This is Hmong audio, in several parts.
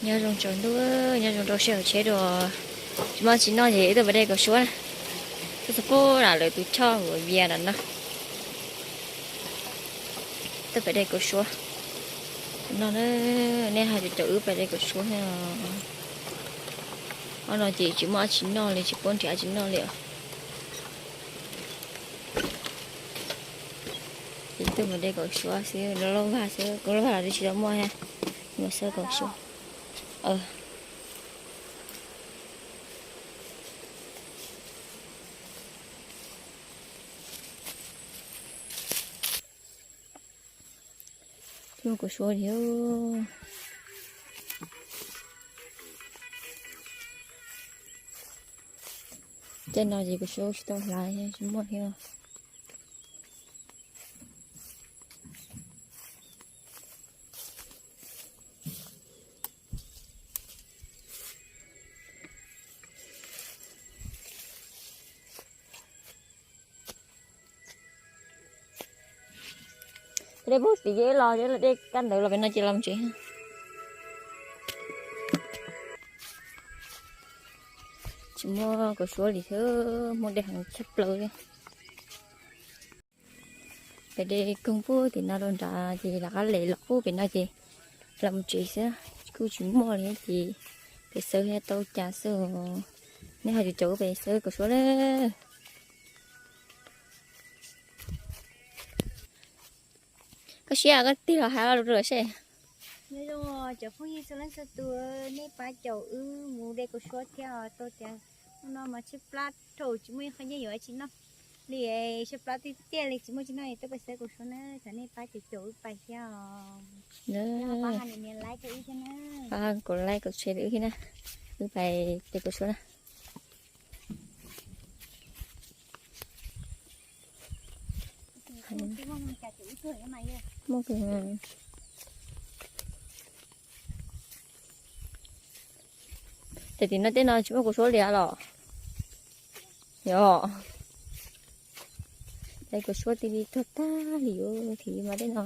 Nyob zoo tsaus ntuj, nyob zoo rau sawv daws tsheb dua. Tsis muaj tsis noj ces tuaj pem dej Kaus Suab na. Tuaj txog pem lawv tus choj vias nram no. Tuaj pem dej Kaus Suab no, nej hais caum wb pem dej Kaus Suab thiab. Ob no ces tsis muaj dab tsi noj li, tsis paub nrhiav dab tsi noj li os. Ces tuaj pem dej Kaus Suab xwb, loj loj vag xwb, kuv loj vag los twb tsis tau muaj thiab. Mus xwb Kaus Suab. Tsis muaj Kaus Suab li. Tej no ces Kaus Suab tsis tau hlais, tsis muaj thiab. Dej puag tim ces los, dej kab ntawd los pem no ces los mus tsev. Tsis muaj Kaus Suab li thiab, muaj dej heev tshaj plaws li. Pem dej koog puag tim no rau nrad ces lawv qab les los puag pem no ces los mus tsev xwb, kuj tsis muaj li ces pem xwb thiaj tau cas xwb. Nej ho caum caum pem xwb Kaus Suab lawm. Koj siab koj tig los hais rau seb. Nyob zoo cov phooj ywg txhua leej txhua tus, nej pab caum wb mus dej Kaus Suab thiab os, tau tias hnub no mas tshaib plab dhau tsis muaj ib qho nyiaj yuav dab tsi noj li, tshaib plab tiag tiag li tsis muaj tsi noj es tuaj pem xwb Kaus Suab na, thov nej pab caum caum wb pais thiab os. Pab nias like rau wb thiab na. Pab nias like nias share rau wb thiab na, wb pais dej Kaus Suab na. Muaj kawg. Ces tim no tej no tsis muaj Kaus Suab li los? Yog. Ces Kaus Suab tij li tuag tag li, tim mas tej no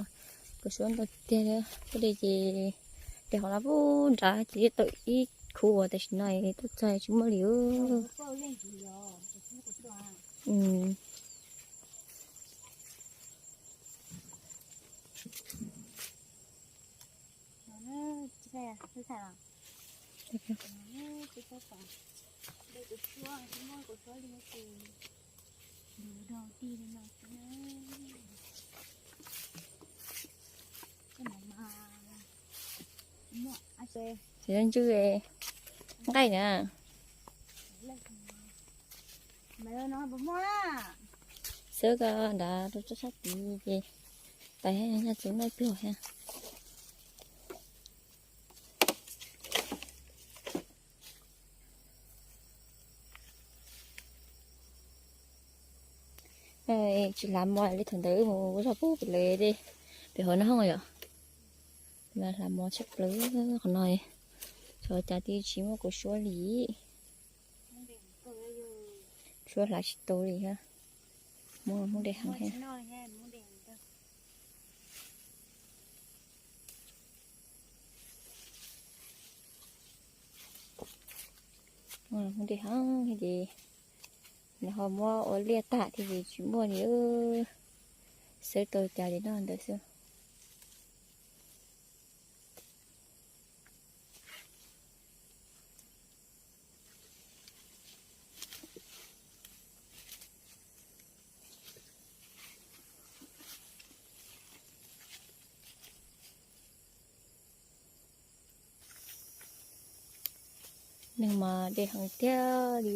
Kaus Suab ntau tiag li. Tuaj de ces de qhov no puag nrad ces tau ib khub uas tam sim no tuaj txog tsis muaj li. Tsis ntswj nqaij na. Xwb ko nrad rau tsob sab tid ces pais nyaj txus noj pluag thiab. Tsis hlav mov li thaum ntawd mus zog pub pem lawv pem hauv no hoob yom. Mas hlav mov tshaj plaws qhov no, xyov cas twb tsis muaj Kaus Suab li. Suab hlav tsis tau li thiab. Muaj Hmoob de heev thiab. Muaj Hmoob de heev thiab ces nws ho muab ua liaj tag thiab ces tsis muaj li. Xawb tau cas li noj ntawd xwb. Neeg mas de heev tiag li,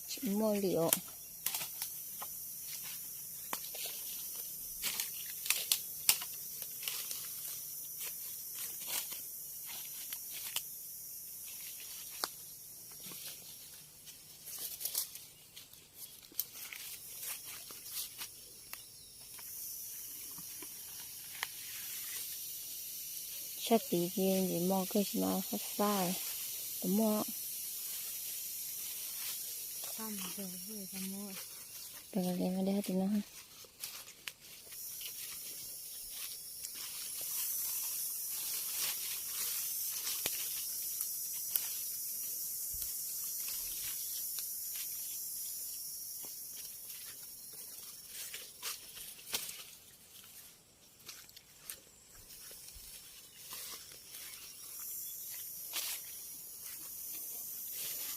tsis muaj li os. Sab tid ces ntim mos kawg tsis mas fab fab, tsis muaj. Peb los de tim no.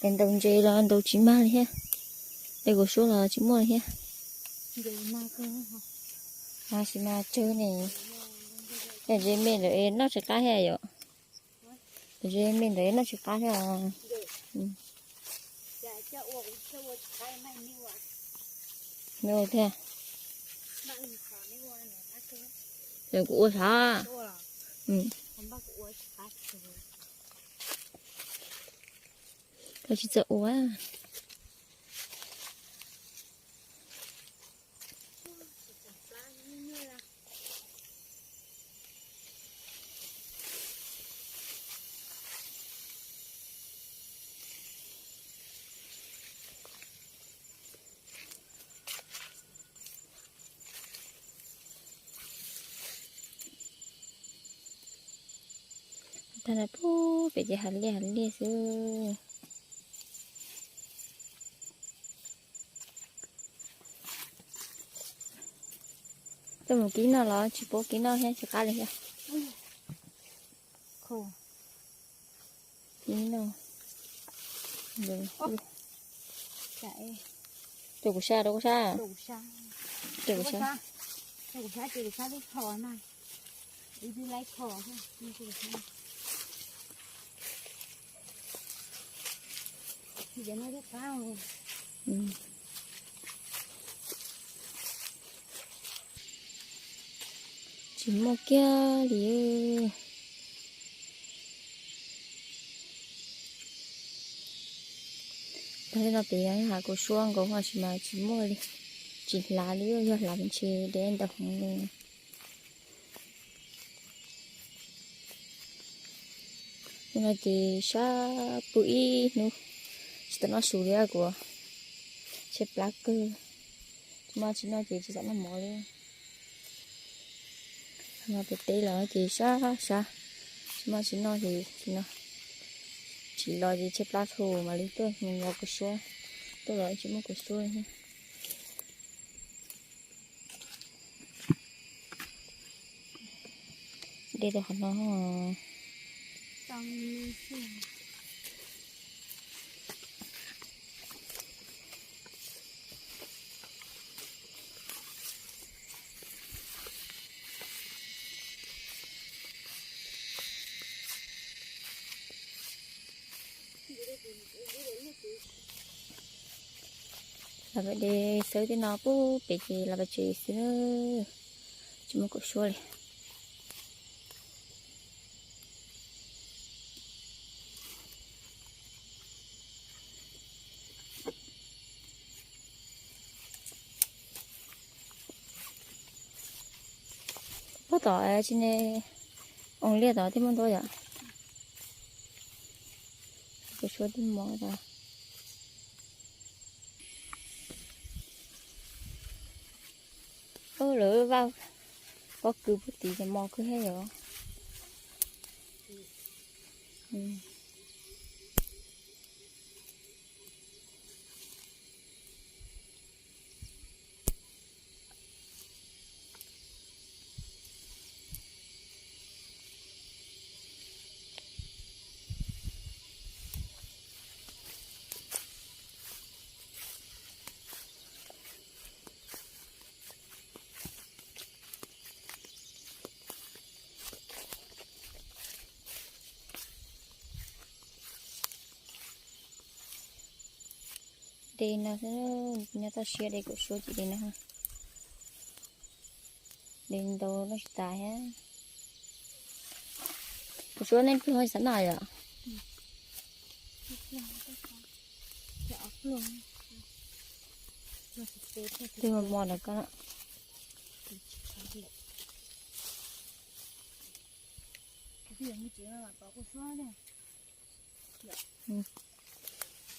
Es ntaus ntses los ntaus tsis mag li thiab, es kuv suab los tsis muaj li thiab. Tab sis mas tsawg ne, ntses me ntawd noj tsis qab thiab yom. Ntses me ntawd noj tsis qab thiab. Thiab, kuv ua sav. Koj tsis txawj ua. Tag no pub pem ces hav liaj hav liaj xwb. Tuaj mus kib noj los tsis pub kib noj thiab tsis qab li thiab. Kib noj. Rau kuv sab, rau kuv sab. Rau kuv sab. Tsis muaj kiag li. Tag no pem hav kuv suab nkaus tab sis mas tsis muaj li, tsis hlav li, yog hlav ntshe deb ntau heev li. Hnub no ces sab pw ib hnub tsis tau noj su li kuv, tshaib plab kawg. Tsis muaj tsis noj ces tsis txawm noj mov li. No pem teb los ces sab sab, tsis muaj tsis noj ces tsis noj, tsis los ces tshaib plab dhau mam li tuaj mus los kuv suab, tuaj los tsis muaj kuv suab li thiab. De rau qhov no. Los pem de xwb, tej no pub pem ces los pem tsev xwb, tsis muaj kuv suab li. Puag tom tsis ne, oo liaj tod twb muaj ntau yom. Kuv suab twb mos tas. Lawv vaj pob kws puag tid ces mos kawg thiab yom. De no xwb, nyob toj siab de kuv suab ces de no. De ntau los tsis tas thiab. Kuv suab nej pluag xav noj yom? Twb mos mos ntawm ko.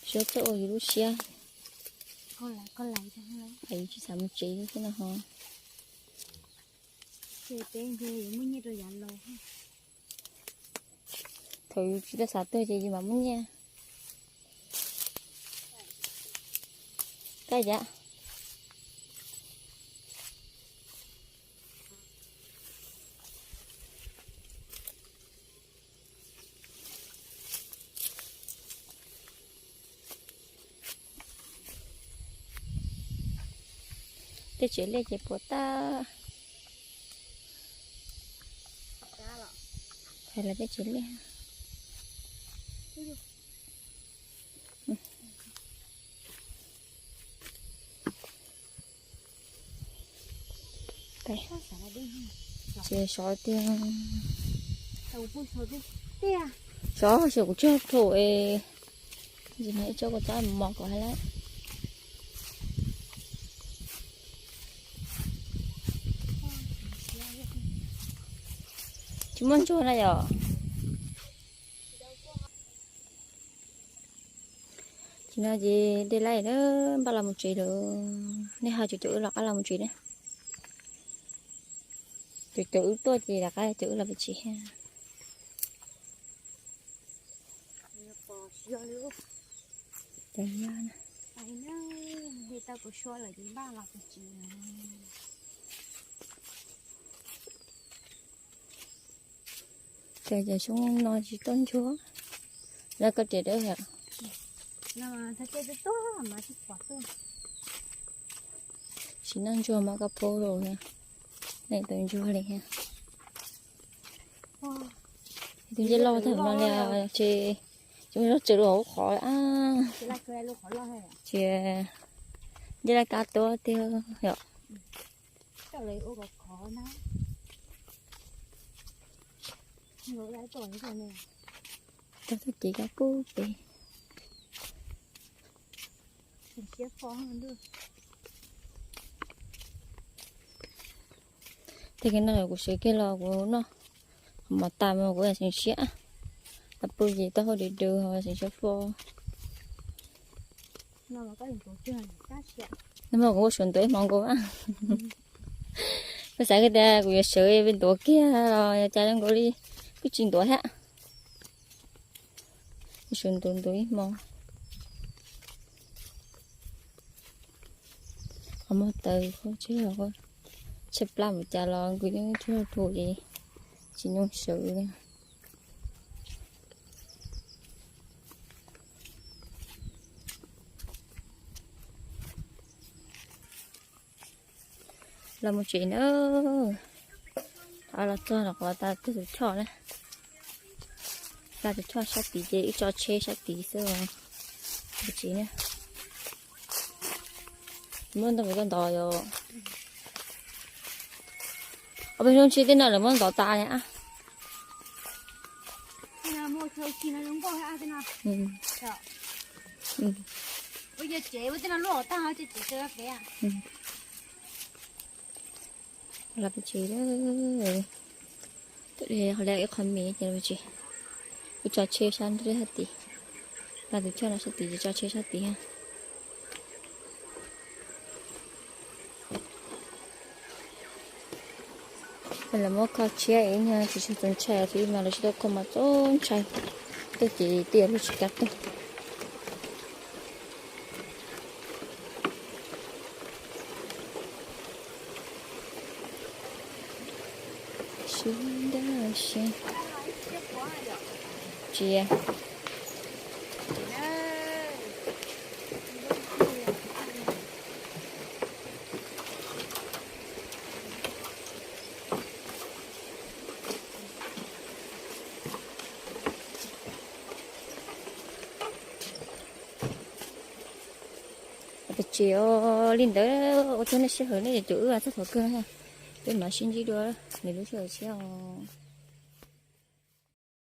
Suab txawj ua yus lub siab. Yus tsis xav mus tsev li thiab no ho. Thaum yus tsis tau xav tuag ces yus mam muaj nyiaj. Kab yam. Tej tsev liaj ces puas tag. Hais los tej tsev liaj. Ces sov tiag. Sov xyov kuv tsis tau es, ib tsob kua txob mos kom hais lawm. Tsis muaj ntsuag na yom. Ces no ces dej laij na, npaj los mus tsev lawm. Nej ho caum caum wb los qab los mus tsev na. Caum caum wb tuaj ces rov qab caum wb los pem tsev thiab. Cas cov xyoob no tsis tuaj ntsuag, lawv koj riam dawb yom. Tsis noj ntsuag mas koj pub rau, nej tus ntsuag li thiab. Tus ncej loj tag no li ces tsis muaj zaub txawm lub hauv qhov a. Ces ncej laj kab tuab tiag yom. Tau txoj kev kab pub pem. Tej kiag no kuv sawv kiag los kuv noj mov tas mas kuv xeev siab. Tau pw ces taub hau dub dub xeev siab fo. Nag hmo kuv ua suav ntuav ib hmo nkaus. Kuv xav tias kuv yuav sawv ntuav kiag los cas zoo nkaus li kuj tsis ntuav thiab. Ua suav ntuav ntuav ib hmo. Qhov muag taws tshaib plab mus cas los nkaus yeej tsuag tsuag li, tsis nyoo sawv li. Los mus tsev na. Los txog los qhov tas tus choj na. Tag tus choj sab tid ces wb tso tsheb sab tid xwb. Mus tsev na. Muab ntov kuv coj ntov yom. Ob peb hnub tsib tej no lawv muab ntov tas li. Los pem tsev, ho lawm ib qho me ces los pem tsev. Wb tso tsheb sab nrab sab tid. Los tus choj no sab tid ces tso tsheb sab tid. Lawv muab kho tshiab ib nyuag tsis tshua txaus ntshai, tus ib mas lawv tsis tau kho mas txaus ntshai. Tuaj ces twb yog lub tsis kav tuaj. Sib dab sib ntsia. Pem tsev os, li ntawd ua tsaug nej sij hawm nej caum wb txog thaum kawg na. Peb mam sib ntsib dua lwm lub sij hawm thiab os.